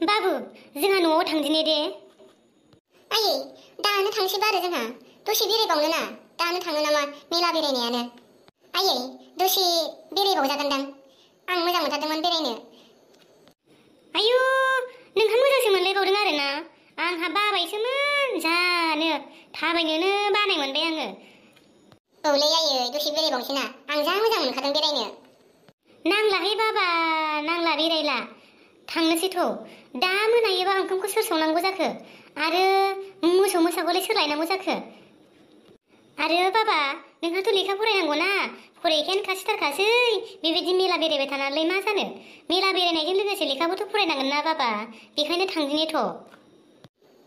बाबु जोंहा न'आव थांदिनि दे। आयै दानो थांसै बारो जोंहा दसे बेरायबावनो ना दानो थाङो नामा मेला बेरायनायानो। आयै दसे बेरायबावजागोनदां आं मोजां मोनथारदोंमोन बेरायनो। आयु नोंहा मोजांसो मोनलायबावदों आरो ना आंहा बाबायसोमोन जानो थाबायनोनो बानाय मोनबाय आङो। औलै आयै दसे बेरायबावनोसै ना आं जा मोजां मोनखादों बेरायनो। नांलाहाय बाबा नांला बेरायला थांनोसैथ'। दा मोनायोबा ओंखामखौ सोर संनांगौ जाखो आरो मोसौ मोसाखौलाय सोर लायनांगौ जाखो। आरो बाबा नोंहाथ' लेखा फरायनांगौ ना फरायखायानो खाथिथारखासै बेबायदि मेला बेरायबाय थानानैलाय मा जानो। मेला बेरायनायजों लोगोसे लेखाबोथ' फरायनांगोन ना बाबा बेखायनो थांदिनिथ'।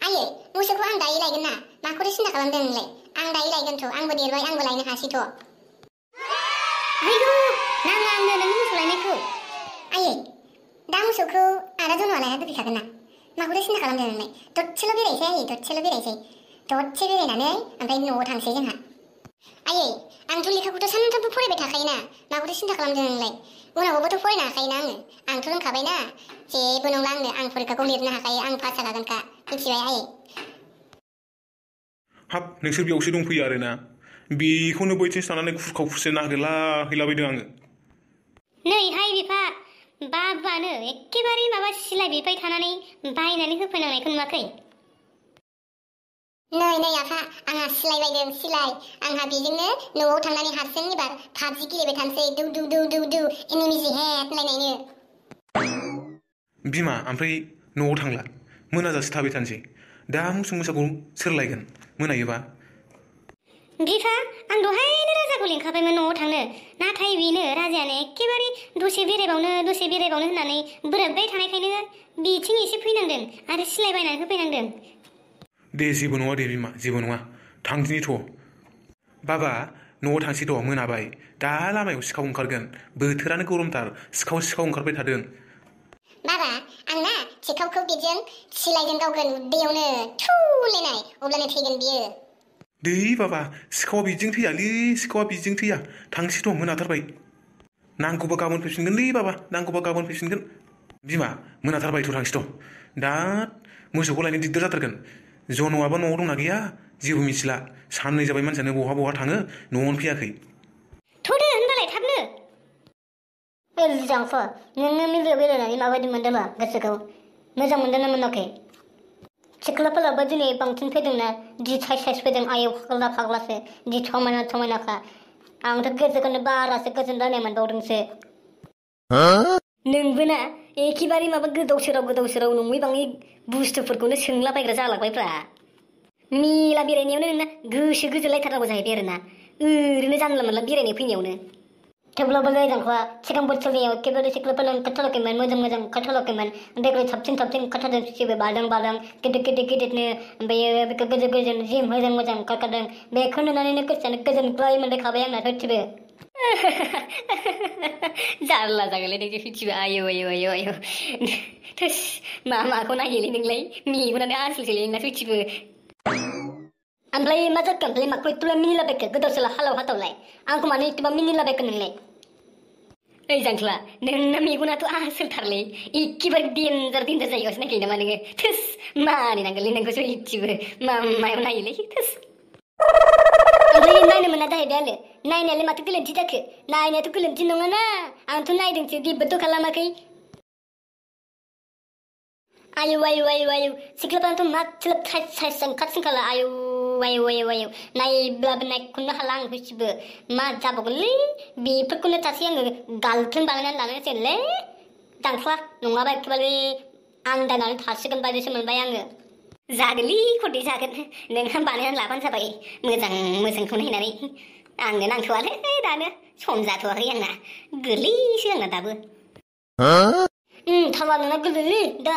आयै मोसौखौ आं दायो लायगोन ना माखौथो सिन्था खालामदों नोंलाय आं दायो लायगोनथ' आंबो देरबाय आंबो लायनो हासैथ'। आयु नाङा आंनो नोंनि मोसौ लायनायखौ। आयै दा मोसौखौ आदा जन'आ लायना दोनफैखागोन ना माखौथो सिन्था खालामदों नोंलाय। दसेल' बेरायसै आयै दसेल' बेरायसै दसे बेरायनानै ओमफ्राय न'आव थांसै जोंहा। आयै आंथ' लेखाखौथ' सानफ्रामबो फरायबाय थाखायोना माखौथो सिन्था खालामदों नोंलाय। उनावबोथ' फरायनो हाखायोना आंथ' रोंखाबायना जेबो नंला आं फरिखाखौ लिरनो हाखायो आं पास जाखागोनखा मिथिबाय आयै। हाब नोंसोर बेयावसो दंफैयो आरोना बेखौनो बैथिंसो थानानै खुरखाव खुरसे नागिरलाहैलाबायदों आङो। नैहाय बिफा बाबानो एखेबारे माबा सिलाय बिबाय थानानै बायनानै होफैनांनायखौ नुवाखै। नै आफा आंहा सिलाय बायदों सिलाय आंहा बेजोंनो न'आव थांनानै हारसिं एबार पाबजि गेलेबाय थानोसै दौ दौ दौ दौ दौ एनिमिजि हेट होनलायनायनो। बिमा ओमफ्राय न'आव थांला मोनाजासे थाबाय थानोसै दा मोसौ मोसाखौ सोर लायगोन मोनायोबा। बिफा आं दहायनो राजाखौ लिंखाबायमोन न'आव थांनो नाथाय बेनो राजायानो एखेबारे दसे बेरायबावनो होननानै बोराबबाय थानायखायनो बिथिं एसे फैनांदों आरो सिलाय बायनानै होफैनांदों। दे जेबो नङा दे बिमा जेबो नङा थांदिनिथ'। बाबा न'आव थांसैथ' मोनाबाय दा लामायाव सिखाव ओंखारगोन बोथोरानो गरमथार सिखाव ओंखारबाय थादों। बाबा आंना सिखावखौ बेजों सिलायजों गावगोन उदैयावनो थु होनलायनाय अब्लानो थैगोन बियो। दै बाबा सिखावा बिदिजों थैयालै सिखावा बिदिजों थैया थांसैथ' मोनाथारबाय। नांगौबा गाबोन फैफिनगोनलै बाबा नांगौबा गाबोन फैफिनगोन। बिमा मोनाथारबायथ' थांसैथ'। दा मोसौखौ लायनो दिगदार जाथारगोन जन'आबा न'आव दंना गैया जेबो मिथिला साननै जाबाय मानसियानो बहा थाङो न'आवनो फैयाखै। थ'दो होनबालाय थाबनो। जांफा नोङो मेलायाव बेरायनानै माबायदि मोनदोंबा गोसोखौ मोजां मोनदोंना मोनाखै। सिख्लाफोराबो दिनै बांसिन फैदोंना जि साइज फैदों आयौ फाग्लासो जि समायनाखा आंथ' गोसोखौनो बारासो गोजोन जानाय मोनबावदोंसो। नोंबो ना एखेबारे माबा गोदाव सोराव नङै बाङै बुस्थुफोरखौनो सोंलाबायग्रा जालांबायफ्रा। मेला बेरायनायावनो नोंना गोसो गोजोनलायथारनांगौ जाहैबाय आरोना ओरैनो जानला मोनला बेरायनो फैनायावनो। थेवब्लाबो जायजांखा सिगां बोसोरनियाव एखेबारे सिख्लाफोरनो ओंखारथाराखैमोन मोजां ओंखारथाराखैमोन देग्लाय साबसिन ओंखारथारदों सिबो बारदों गिदिरनो ओमफ्रायो बेखौ गोजोन जि मोजां ओंखारखादों बेखौ नुनानैनो गोसोआनो गोजोनग्लाय मोनलायखाबाय आंना सयथिबो। जारला जागोनलै नोंजों सयथिबो आयौ थोस माखौ नायोलै नोंलाय मेगनानो आसुसोलै नोंना सयथिबो। ओमफ्राय मा जाखो ओमफ्राय माखौ एथ'लाय मिनिलाबायखो गोदाव सोराव हालाव हाथावलाय आंखौ मानो एथ'बा मिनिलाबायखो नोंलाय। ओइ जांख्ला नोंना मेगनाथ' आसोलथारलै एखेबारे देन्जार जायगायावसो नायखायो नामा नोङो थोस मानिनांगोनलै नोंखौ सयथिबो मायाव नायोलै थोस। ओमफ्राय नायनो मोना जाहैबाय आरो नायनायालाय माथो गोरोन्थि जाखो नायनायाथ' गोरोन्थि नङाना आंथ' नायदोंसो जेबोथ' खालामाखै। आयौ सिख्लाफ्राथ' माथ्रोब साइज ओंखारसिनखाला आयौ नायब्लाबो नायख'नो हाला आं सयथिबो मा जाबावगोनलै बेफोरखौनो सासे आङो गार्लफ्रेन्ड बानायनानै लानांसिगोनलै जांख्ला नङाबा एखेबारे आन्दायनानै थासिगोन बायदिसो मोनबाय आङो। जागोनलै खदै जागोन नोंहा बानायनानै लाबानो जाबाय मोजांखौ नायनानै आंनो नांथ'वालै दानो सम जाथ'वाखै आंना गोरलैसो आंना दाबो। थावा नोंना गोरलैलै दा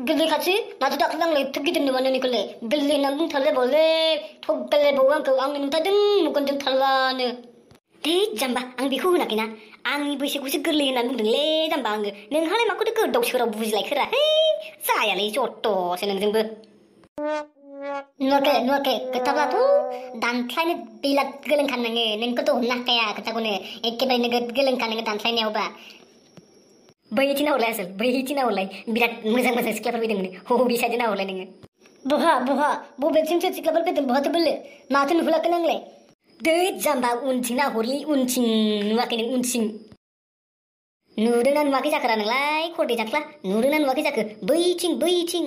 गोरलैखासो माथो दाख्लै आंलाय एथ' गिदिर नुबानो नोंखौलाय गोरलै होननानै बुंथारलायबावलै थगायलायबावो आंखौ आंनो नुथारदों मेगनजों थारलानो। दे जाम्बा आं बेखौ होनाखैना आंनि बैसोखौसो गोरलै होननानै बुंदोंलै जाम्बा आङो नोंहालाय माखौथो गोदाव सोराव बुजिलायखोरा जायालै जथ्थ'सो नोंजोंबो। नुवाखै खोथाफ्राथ' दानस्लायनो बिराद गोरोंखा नोङो नोंखौथ' हमनो हाखाया खोथाखौनो एखेबारे नोगोद गोरोंखा नोङो दानस्लायनायावबा। बैथिं नाहरलाय आसोल बैथिं नाहरलाय बिराद मोजां मोजां सिख्लाफोर फैदोंमोन बबे साइडजों नाहरलाय नोङो बहा बबेथिंसो सिख्लाफोर फैदों बहाथो बोलो माथो नुहुराखै नोंलाय दै जाम्बा उनथिं नाहरलै उनथिं नुवाखै नों उनथिं नुदोंना नुवाखै जाखोरा नोंलाय खरदै जाख्ला नुदोंना नुवाखै जाखो बैथिं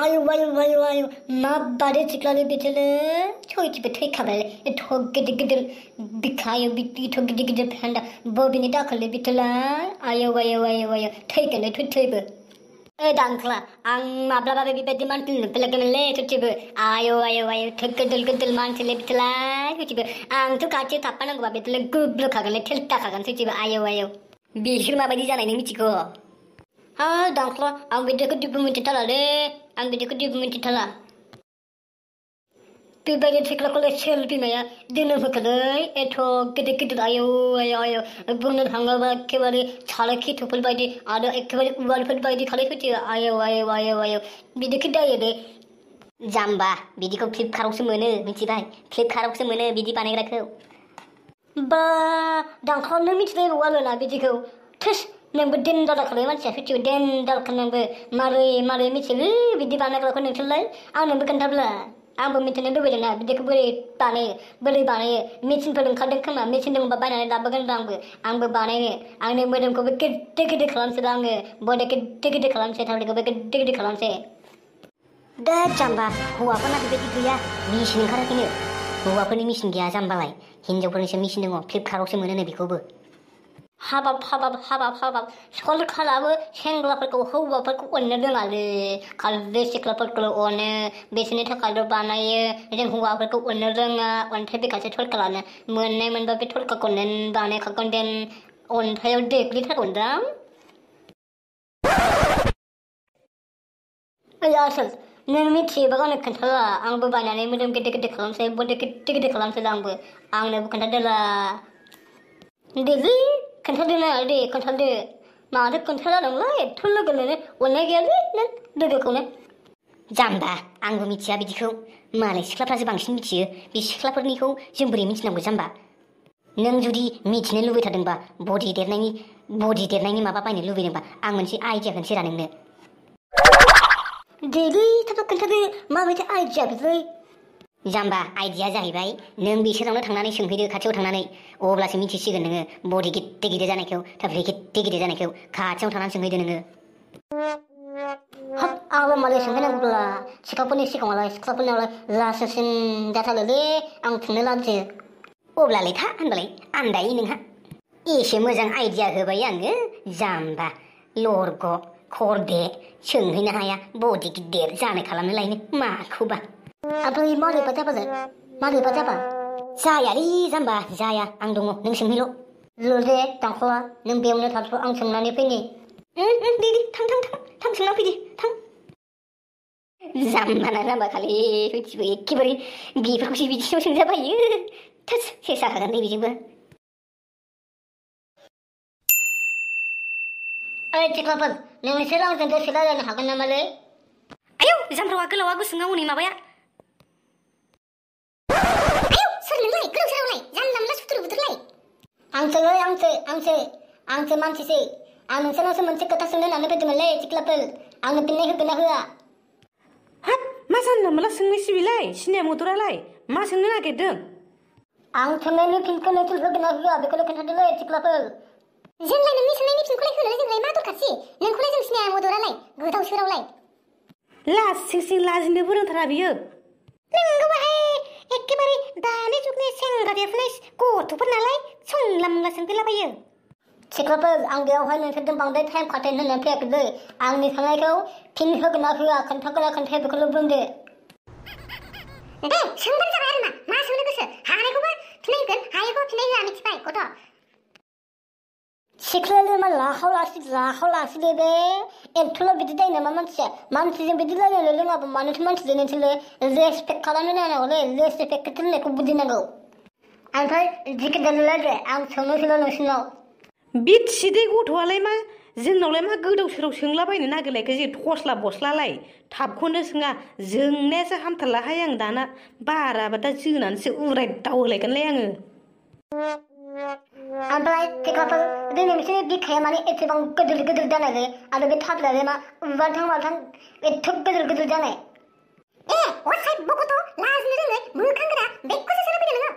आयु माबादि सिख्लालै बिसोरो सयथिबो थैखाबाय एथ' गिदिर बिखायो एथ' गिदिर फेन्दा बबेनि दाखोलै बिसोरलाय आयौ थैगोन थैबो दांख्ला आं माब्लाबाबो बेबायदि मानसि नुफेराखैमोनलै सयथिबो आयौ गिदिर मानसिलै बिसोरलाय सयथिबो आंथ' खाथियाव थाफानांगौबा बिसोरलाय गुब्रुखागोनलै थेलथाखागोन सयथिबो आयौ बिसोर माबायदि जानाय नों मिथिगौ दांख्ला आं बिदिखौ जेबो मिथिथारालै आं बिदिखौ जेबो मिथिथारा बेबायदि सिख्लाखौलाय सोर बिमाया जोनोम होखोलै एथ' गिदिर आयौ बुंनो थाङोबा एखेबारे साराय खिथुफोर बायदि आरो एखेबारे उवालफोर बायदि खालाय फैयो आयौ बिदिखौ जायो दे जाम्बा बिदिखौ फ्लिपकार्टआवसो मोनो मिथिबाय फ्लिपकार्टआवसो मोनो बिदि बानायग्राखौ बा दांख्ला नों मिथिलायबावो आरोना बिदिखौ थोस नोंबो देन्दार खालाय मानसिया सयथिबो देन्दारखा नोंबो मारै मिथिलै बिदि बानायग्राखौ नोंसोरलाय आंनोबो खोन्थाब्ला आंबो मिथिनो लुबैदोंना बिदिखौ बोरै बानायो मेचिनफोर ओंखारदों खोमा मेचिन दंबा बायनानै लाबोगोन आंबो बानायनो आंनि मोदोमखौबो गिदिर खालामसै आङो बडि गिदिर खालामसै थावरिखौबो गिदिर खालामसै दा जाम्बा हौवाफोरना बेबायदि गैया मेचिन ओंखाराखैनो हौवाफोरनि मेचिन गैया जाम्बालाय हिनजावफोरनिसो मेचिन दङ फ्लिपकार्टआवसो मोनो बेखौबो हाबाब सरखाराबो सेंग्राफोरखौ हौवाफोरखौ अननो रोङालै खालि सिख्लाफोरखौल' अनो बिसोरनि थाखायल' बानायो जों हौवाफोरखौ अननो रोङा अन्थाइ बेखासो सरखारानो मोननाय मोनबा बे सरखारखौनो बानायखागोन देन अन्थाइयाव देग्लिथारगोनदां आसोल नों मिथियोबा आंनो खोन्थाला आंबो बायनानै मोदोम गिदिर खालामसै बडि गिदिर खालामसै आंनोबो खोन्थादोला देलै खोन्थादो माथो खोन्थाला नोंलाय एथ' लोगोनो अननाय गैयालै नों लोगोखौनो जाम्बा आंबो मिथिया बिदिखौ मालाय सिख्लाफ्रासो बांसिन मिथियो बे सिख्लाफोरनिखौ जों बोरै मिथिनांगौ जाम्बा नों जुदि मिथिनो लुबैथारदोंबा बडि देरनायनि माबा बायनो लुबैदोंबा आं मोनसे आइडिया खोनसै रा नोंनो देलै थाब खोन्थादो माबायदि आइडिया बिलै जाम्बा आइडिया जाहैबाय नों बिसोरावनो थांनानै सोंहैदो खाथियाव थांनानै अब्लासो मिथिसिगोन नोङो बडि गिदिर जानायखौ थाफ्लि गिदिर जानायखौ खाथियाव थांनानै सोंहैदो नोङो हाब आंबो मालाय सोंहैनांगौब्ला सिख्लाफोरनि सिगाङावलाय लासिंसिं जाथारोलै आं सोंनो लानोसो अब्लालाय था होनबालाय आन्दायो नोंहा एसे मोजां आइडिया होबाय आङो जाम्बा लरग' खरदे सोंहैनो हाया बडि गिदिर जानाय खालामनो लायनो माखौबा ओमफ्राय मारैबा जाबा जायालै जाम्बा जाया आं दङ नों सोंहैल' दे दांखला नों बेयावनो थाथ' आं सोंनानै फैनि दे थां सोंना फैदो थां जाम्बा खालि मिथिबो एखेबारे बेफोरखौसो बिदियाव सोंजाबायो थोस सेसाखागोन दे बेजोंबो ओइ सिख्लाफोर नोंसोर आंजों दसे रायज्लायनो हागोन नामालै आयौ जाम्ब्रावा गोलावा गुसुङा हनै माबाया आंसो मानसिसै आं नोंसोरनावसो मोनसे खोथा सोंनो होननानै फैदोंमोनलै सिख्लाफोर आंनो फिननाय होगोन ना होआ हाब मा जानला मोनला सोंनायसै बेलाय सिनाया मदरालाय मा सोंनो नागिरदों आं सोंनायनि फिनखौ नोंसोर होगोन ना होआ बेखौल' खोन्थादोलै सिख्लाफोर जोंलाय नोंनि सोंनायनि फिनखौलाय होनो जोंलाय मा दरखारसै नोंखौलाय जों सिनाया मदरालाय गोदाव सोरावलाय लासिं लाजिनोबो रोंथारा बियो नोंगौहाय एखेबारे दानि जुगनि सेंग्रा देरफुनाय गथ'फोर नालाय संला मोनला सोंफैलाबायो सिख्लाफोर आं बेयावहाय नोंसोरजों बांद्राय टाइम खाथायनो होननानै फैयाखैलै आंनि सोंनायखौ फिन होगोन ना होआ खोन्थागोन ना खोन्थाया बेखौल' बुंदो दे सोंबानो जाबाय आरो मा सोंनो गोसो हानायखौबो फिननाय होगोन हायैखौ फिननाय होआ मिथिबाय गथ' सिख्लायालाय मा लाखाव लाखिदो बे एथ'ल' बिदि जायो नामा मानसिजों बिदि रायलायनो रोङाबा मानोथो मानसिजों नोंसोरो रेसपेक्ट खालामनो नांगौलै रेसपेक्ट होननायखौ बुजिनांगौ ओमफ्राय जिखि जाया आं सोंनोसैल' नोंसिनाव बिथिदे गथ'आलाय मा जोंनावलाय मा गोदाव सोराव सोंलाबायनो नागिरलायखो जे थस्ला बस्लालाय थाबखौनो सोङा जोंनायासो हामथारलाहाय आं दाना बाराबा दा जोनानैसो उरायदाव होलायगोनलाय आङो ओमफ्राय सिख्लाफोर बे नोंसोरनि बिखाया माने एसेबां गिदिर गिदिर जानायलै आरो बे थाफ्लायालाय मा उबाल्थां बाल्थां एथ' गिदिर गिदिर जानाय असाय बखथ' लाजिनो रोङै मोखां गोरा बेखौसो सोंनो फैदों नोङो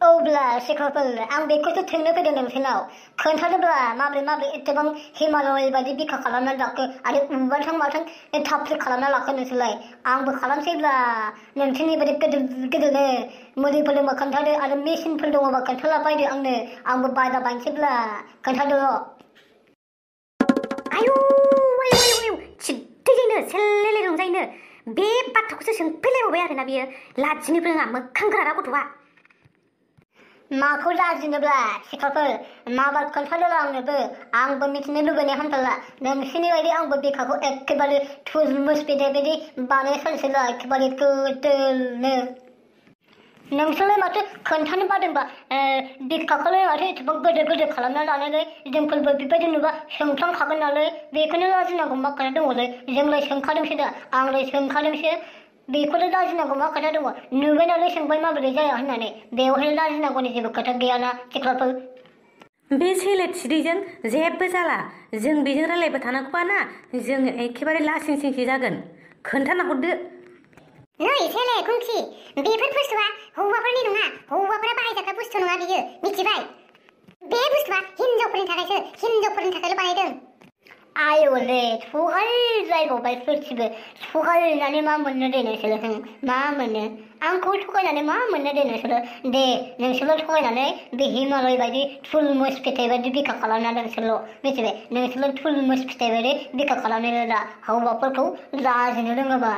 अब्ला सिख्लाफोर आं बेखौसो सोंनो फैदों नोंसोरनाव खोन्थादोब्ला माब्रै एसेबां हिमालय बायदि बिखा खालामना लाखो आरो उबाल्थां बाल्थां थाफ्लि खालामना लाखो नोंसोरलाय आंबो खालामसैब्ला नोंसोरनि बायदि गिदिर गिदिरनो मुलिफोर दंबा खोन्थादो आरो मेसिनफोर दङबा खोन्थाला बायदो आंबो बायना बायनोसैब्ला खोन्थादोल' आयु सिद्धैनो सेलेले रंजायनो बे बाथ्राखौसो सोंफैलायबावबाय आरोना बियो लाजिनोबो रोङा मोखां गोराना गथ'आ माखौ लाजिनोब्ला सिख्लाफोर माबा खोन्थादोल' आंबो मिथिनो लुबैनाय हामथारला नोंसोरनि बायदि आंबो बिखाखौ एखेबारे थुलमुस बिदै बिदि बानायथारसैला एखेबारे गोदोनो नोंसोरलाय माथो खोन्थानो बादोंबा बिखाखौलाय माथो एसेबां गोदो खालामना लानानै जोंफोरबो बेबायदि नुबा सोंफ्लांखागोन नालाय बेखौनो लाजिनांगौ मा खोथा दङलै जोंलाय सोंखादोंसो दा आंलाय सोंखादोंसो बेखौलाय लाजिनांगौ मा खोथा दङ नुबाय नालाय सोंबाय माबोरै जाया होननानै बेवहाय लाजिनांगौनि जेबो खोथा गैयाना सिख्लाफोर बे सेले थिदैजों जेबो जाला जों बेजों रायलायबाय थानांगौबा ना जों एखेबारे लासिं सिंसि जागोन खोन्थाना हरदो नै सेले खुंखि बेफोर बुस्थुआ हौवाफोरनि नङा हौवाफोरा बाहायजाग्रा बुस्थु नङा बियो मिथिबाय बे बुस्थुआ हिनजावफोरनि थाखायल' बानायदों आयौलै थगायलायबावबाय सोरखिबो थगायनानै मा मोननो दे नोंसोरो मा मोनो आंखौ थगायनानै मा मोननो दे नोंसोरो दे नोंसोरल' थगायनानै बे हिमालय बायदि थुलमुस फिथाइ बायदि बिखा खालामना नोंसोरल' मिथिबाय नोंसोरल' थुलमुस फिथाइ बायदि बिखा खालामनायल' दा हौवाफोरखौ लाजिनो रोङोबा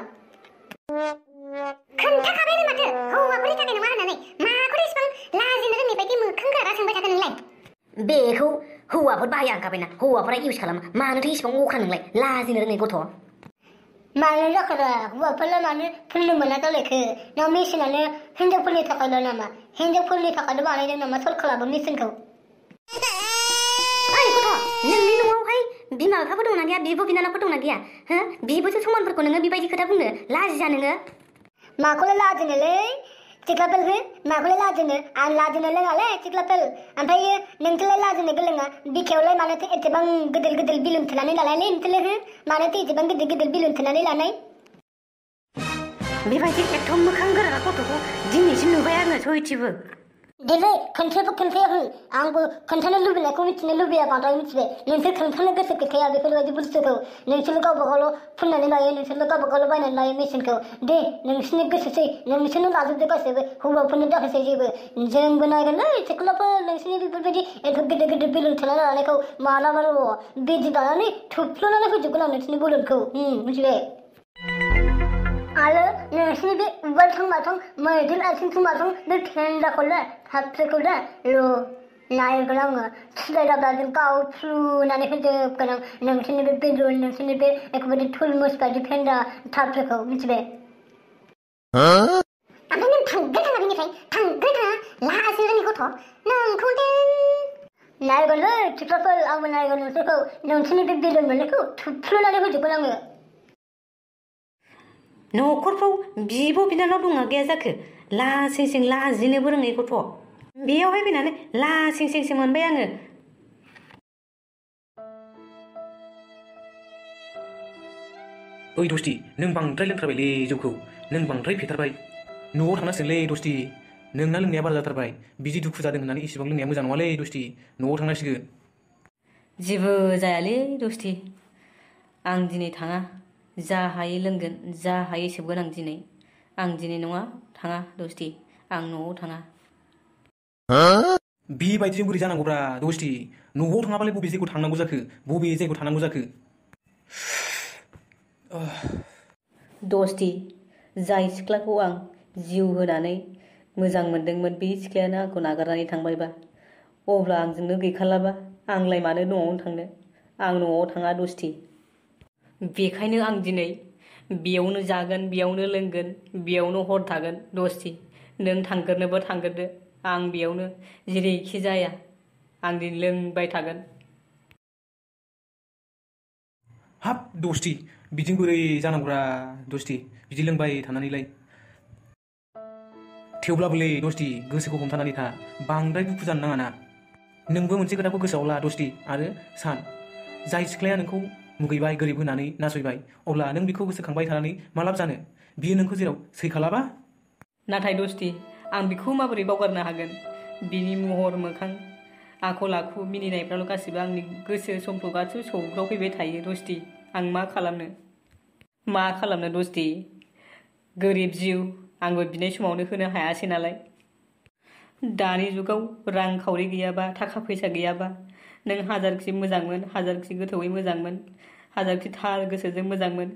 खोन्थाखाबाय माथो हौवाफोरनि थाखाय नङा होननानै माखौ इसेबां लाजिनो रोङै बायदि मोखां गोरा सोंबाय थागोन नोंलाय बेखौ हौवाफोर बाहाया होनखाबायना हौवाफोरा इउज खालामो मानोथो इसेबां अख्रा नोंलाय लाजिनो रोङै गथ' मानो जाखोरा हौवाफोरला मानो फुननो मोना जालायखो ना मेसिनानो हिनजावफोरनि थाखायल' नामा हिनजावफोरनि थाखायल' बानायदों नामा सरखाराबो मेसिनखौ ओइ गथ' नोंनि न'आवहाय बिमा बिफाबो दंना गैया बिब' बिनानावफोर दंना गैया हो बिबोसो समानफोरखौ नोङो बेबायदि खोथा बुंनो लाजिया नोङो माखौलाय लाजिनोलै सिख्लाफोर माखौलाय लाजिनो आं लाजिनो रोङालै सिख्लाफोर ओमफ्रायो नोंसोरलाय लाजिनो गोलोङा बिखायावलाय मानोथो एसेबां गिदिर बिलुन थोनानै लानायलै नोंसोरलाय मानोथो एसेबां गिदिर बिलुन थोनानै लानाय बेबायदि एथ' मोखां गोरा गथ'खौ दिनैसिम नुबाय आङो सयथिबो देलै खोन्थायाखै आंबो खोन्थानो लुबैनायखौ मिथिनो लुबैया बांद्राय मिथिबाय नोंसोर खोन्थानो गोसो गैखाया बेफोरबायदि बुस्थुखौ नोंसोर गावबागावल' फुननानै लायो नोंसोरल' गावबागावल' बायनानै लायो मेसिनखौ दे नोंसोरनि गोसोसै नोंसोरनो लाजोबदो गासैबो हौवाफोरनो दाहोसै जेबो जोंबो नायगोनलै सिख्लाफोर नोंसोरनि बेफोरबायदि एथ' गिदिर बिलुन थोनानै लानायखौ मालाबाल' बिदि दानानै थुफ्लुनानै होजोबगोन आं नोंसोरनि बुलुनखौ मिथिबाय आरो नोंसोरनि बे उबाल्थां बाल्थां मैदेर आथिंजों माथों बे फेन्दाखौलाय थाफ्लिखौलाय नायगोन आङो सिलायदाब्लाजों गावफ्लुनानै होजोबगोन आं नोंसोरनि बे बेलुन नोंसोरनि बे एखेबारे थुलमुस बायदि फेन्दा थाफ्लिखौ मिथिबाय ओमफ्राय नों थांगोन बिनिफ्राय लाजिनो रोङि गथ' नोंखौ नायगोनलै सिख्लाफोर आंबो नायगोन नोंसोरखौ नोंसोरनि बे बेलुन मोननायखौ थुफ्लुनानै होजोबगोन आङो न'खरफ्राव बिब' बिनानाव दंना गैया जाखो लासिं सिं लाजिनोबो रोङै गथ' बेयावहाय फैनानै लासिं सिंसो मोनबाय आङो ओइ दस्ति नों बांद्राय लोंथारबायलै जौखौ नों बांद्राय फेथारबाय न'आव थांनांसिगोनलै दस्ति नोंना लोंनाया बारा जाथारबाय बिदि दुखु जादों होननानै इसेबां लोंनाया मोजां नङालै दस्ति न'आव थांनांसिगोन जेबो जायालै दस्ति आं दिनै थाङा जा हायै लोंगोन जा हायै सोबगोन आं दिनै नङा थाङा दस्ति आं न'आव थाङा बेबायदिजों बोरै जानांगौब्रा दस्ति न'आव थाङाबालाय बबे जायगायाव थांनांगौ जाखो बबे जायगायाव थानांगौ जाखो दस्ति जाय सिख्लाखौ आं जिउ होनानै मोजां मोनदोंमोन बे सिख्लायानो आंखौ नागारनानै थांबायबा अब्ला आंजोंनो गैखालाबा आंलाय मानो न'आवनो थांनो आं न'आव थाङा दस्ति बेखायनो आं दिनै बेयावनो जागोन बेयावनो लोंगोन बेयावनो हर थागोन दस्ति नों थांगोरनोबो थांगोरदो आं बेयावनो जेरैखि जाया आं दिनै लोंबाय थागोन हाब दस्ति बिदिजों बोरै जानांगौब्रा दस्ति बिदि लोंबाय थानानैलाय थेवब्लाबोलै दस्ति गोसोखौ हमथानानै था बांद्राय दुखु जानो नाङा ना नोंबो मोनसे खोथाखौ गोसोआव ला दस्ति आरो सान जाय सिख्लाया नोंखौ मुगैबाय गोरिब होनानै नासयबाय अब्ला नों बेखौ गोसोखांबाय थानानै मा लाब जानो बियो नोंखौ जेराव सैखालाबा नाथाय दस्ति आं बेखौ माबोरै बावगारनो हागोन बिनि महर मोखां आखल आखु मिनिनायफ्राल' गासिबो आंनि गोसो समफ्राव गासिबो सौग्रावफैबाय थायो दस्ति आं मा खालामनो दस्ति गोरिब जिउ आंबो बिनाय समावनो होनो हायासै नालाय दानि जुगाव रांखावरि गैयाबा थाखा फैसा गैयाबा नों हाजारखि मोजांमोन हाजारखि गोथौयै मोजांमोन हाजारखि थार गोसोजों मोजांमोन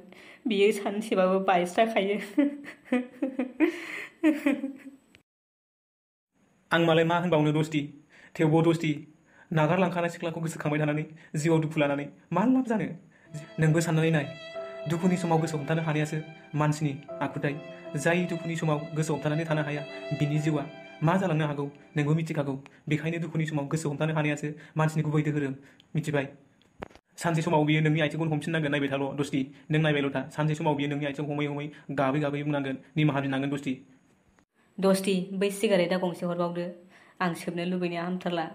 बियो सानसेबाबो बायस्राखायो आं मालाय मा होनबावनो दस्ति थेवबो दस्ति नागारलांखानाय सिख्लाखौ गोसोखांबाय थानानै जिउआव दुखु लानानै मा लाब जानो नोंबो साननानै नाय दुखुनि समाव गोसो हमथानो हानायासो मानसिनि आखुथाय जाय दुखुनि समाव गोसो हमथानानै थानो हाया बिनि जिउआ मा जालांनो हागौ नोंबो मिथिखागौ बेखायनो दुखुनि समाव गोसो हमथानो हानायासो मानसिनि गुबै दोहोरोम मिथिबाय सानसे समाव बियो नोंनि आथिंखौनो हमफिननांगोन नायबाय थाल' दस्ति नों नायबायल' था सानसे समाव बियो नोंनि आथिं हमै हमै गाबै गाबै बुंनांगोन निमाहा बिनांगोन दस्ति बै सिगारेटआ गंसे हरबावदो आं सोबनो लुबैनाया हामथारला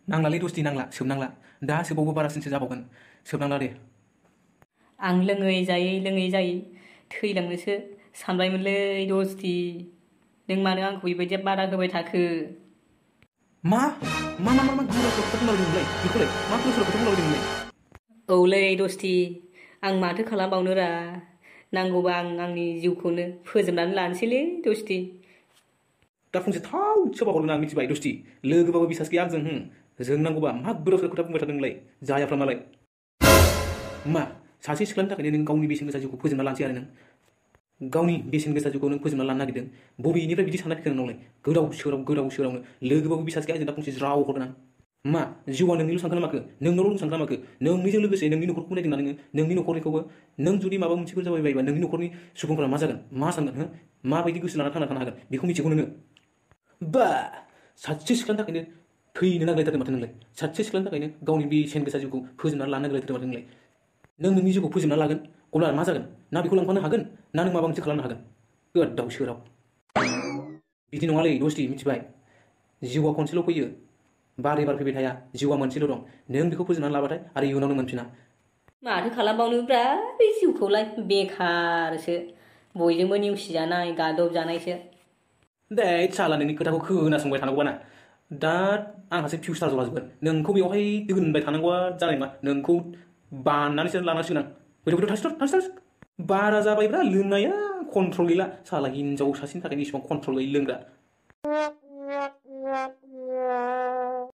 नांलालै दस्ति नांला सोबनांला दा सोबावबो बारासिनसो जाबावगोन सोबनांला दे आं लोङै जायै थैलांनोसो सानबायमोनलै दस्ति नों मानो आंखौ बेबायदि बादा होबाय थाखो मा गोदाव सोराव खोथा बुंलाबायदों बेखौलाय मा गोदाव सोराव खोथा बुंलाबायदों औलै दस्ति आं माथो खालामबावनो रा नांगौबा आं आंनि जिउखौनो फोजोबनानै लानोसैलै दस्ति दा फंसे थाव सोबावगोन आं मिथिबाय दस्ति लोगोबाबो बिसास गैया आंजों जों नांगौबा मा गोदाव सोराव खोथा बुंबाय थादों नोंलाय जायाफ्रा मालाय मा सासे सिख्लानि थाखायनो नों गावनि बेसेन गोसा जिउखौ फोजोबना लानोसै आरो नों गावनि बेसेन गोसा जिउखौ नों फोजोबना लानो नागिरदों बबेनिफ्राय बिदि साननाय फैखो नोंनावलाय गोदाव सोरावनो लोगोबाबो बिसास गैया आंजों दा फंसे राव हरदों आं मा जिउआ नोंनिल' सानखोना माखो नोंनावल' सानखोना माखो नोंनिजों लोगोसे नोंनि न'खरखौ नायदोंना नोङो नोंनि न'खरनिखौबो नों जुदि माबा मोनसेफोर जाबाय बायोबा नोंनि न'खरनि सुबुंफोरा मा जागोन मा सानगोन माबायदि गोसो लाना थांना थानो हागोन बेखौ मिथिगौ नोङो बा सासे सिख्लानि थाखायनो थैनो नागिरलायथारदों माथो नोंलाय सासे सिख्लानि थाखायनो गावनि बेसेन गोसा जिउखौ फोजोबनानै लानो नागिरलायथारदों माथो नोंलाय नों नोंनि जिउखौ फोजोबना लागोन अब्ला मा जागोन ना बेखौ लांफानो हागोन ना नों माबा मोनसे खालामनो हागोन गोदाव सोराव बिदि नङालै दस्ति मिथिबाय जिउआ खनसेल' फैयो बारे बार फैबाय थाया जिउआ मोनसेल' दं नों बेखौ फोजोबनानै लाबाथाय आरो इयुनाव नों मोनफिना माथो खालामबावनोब्रा बे जिउखौलाय बेखारसो बयजोंबो नेवसिजानाय गादबजानायसो दे साला नोंनि खोथाखौ खोनासंबाय थानांगौबा दा आंहासो फिउचार जलाजोबगोन नोंखौ बेवहाय दोनबाय थानांगौआ जानाय नङा नोंखौ बाननानैसो लानांसिगोन आं फैदो बारा जाबायब्रा लोंनाया कन्ट्रल गैला साला हिनजाव सासेनि थाखायनो इसिबां कन्ट्रल गैयै लोंग्रा